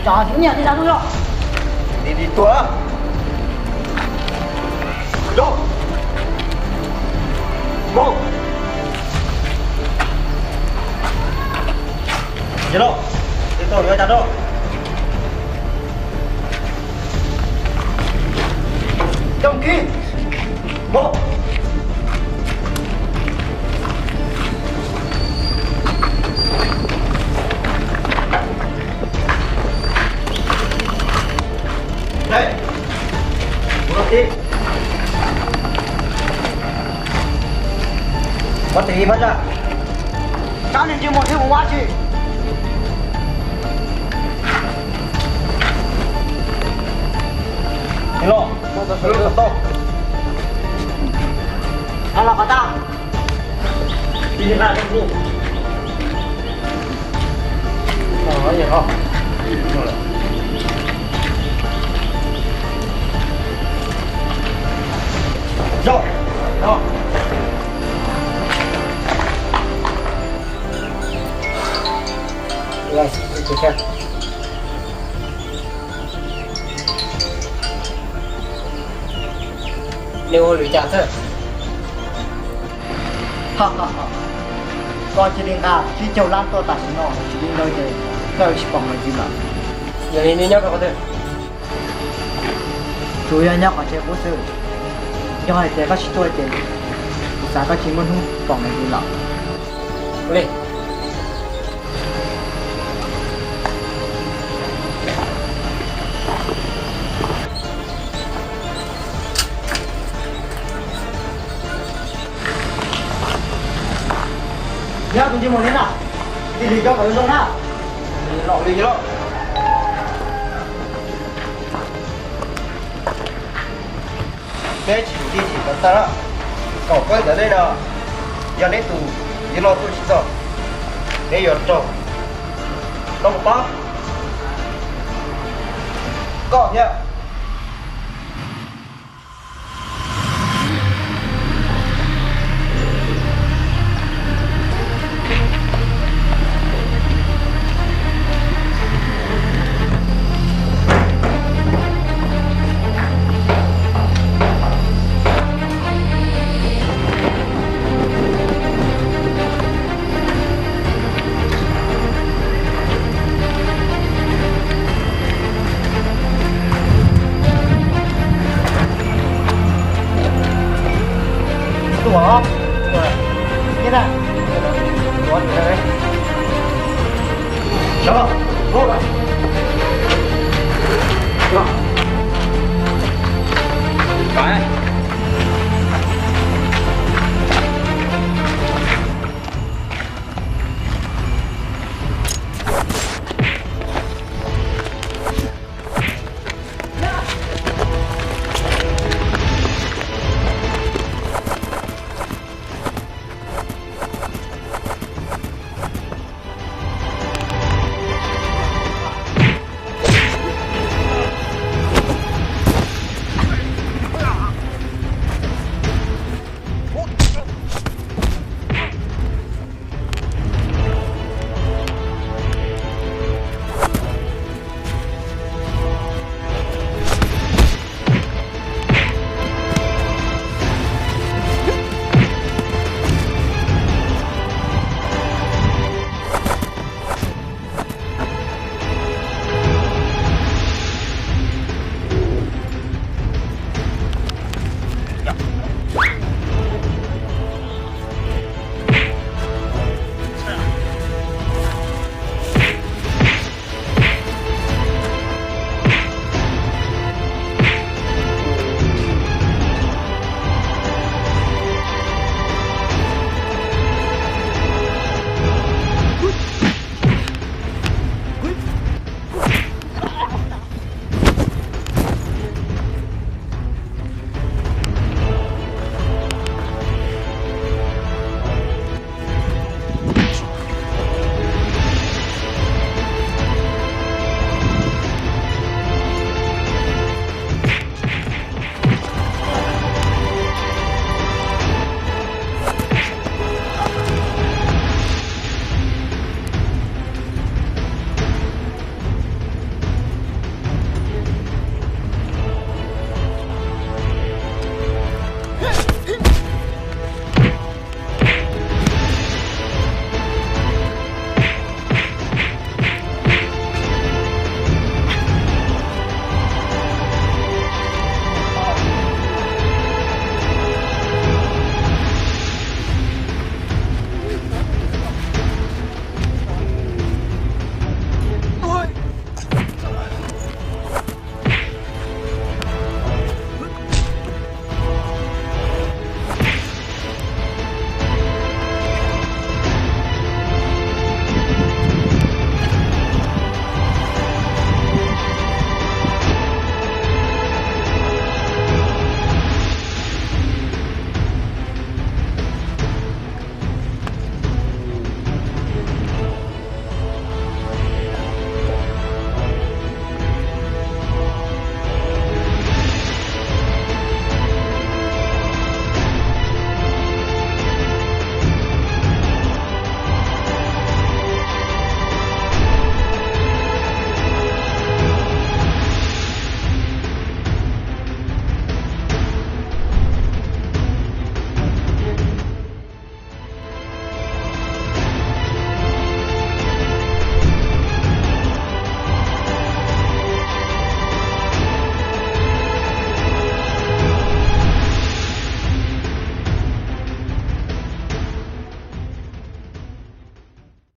Cov niag tij laug zoo. Dim dim tuag. Zoo. Mus. Yog los, tij laug yuav cas rau. Coj kiag. Mus. Mus los tij. Muab txiv ib phab tsa. Tsab neeg ntsej muag thiab mus ua tsi? Los, los, los, los, los. Nej ua lwm cas xwb? Koj cia li nqa tsib caug lab tuaj tam sim no, tsis li ntawd ces koj yuav tsis pom meej txiv lawm. Yog li nej nyob rau qhov twg? Tsuas yog nyob qhov tsev qub xwb. Yog hais tias koj tsis tuaj ces kuv xav koj tsis muaj hnub pom meej txiv lawm. Ua li. Nyob tus ntsej muag thiab na, cia li coj kom zoo na. Los li los. Peb tsis dim tij tsis tau tag, kaum peb ntawm nej no, yog neb tus yuav los tuaj tsis txog, neb yuav raug noj pab. Koj thiab.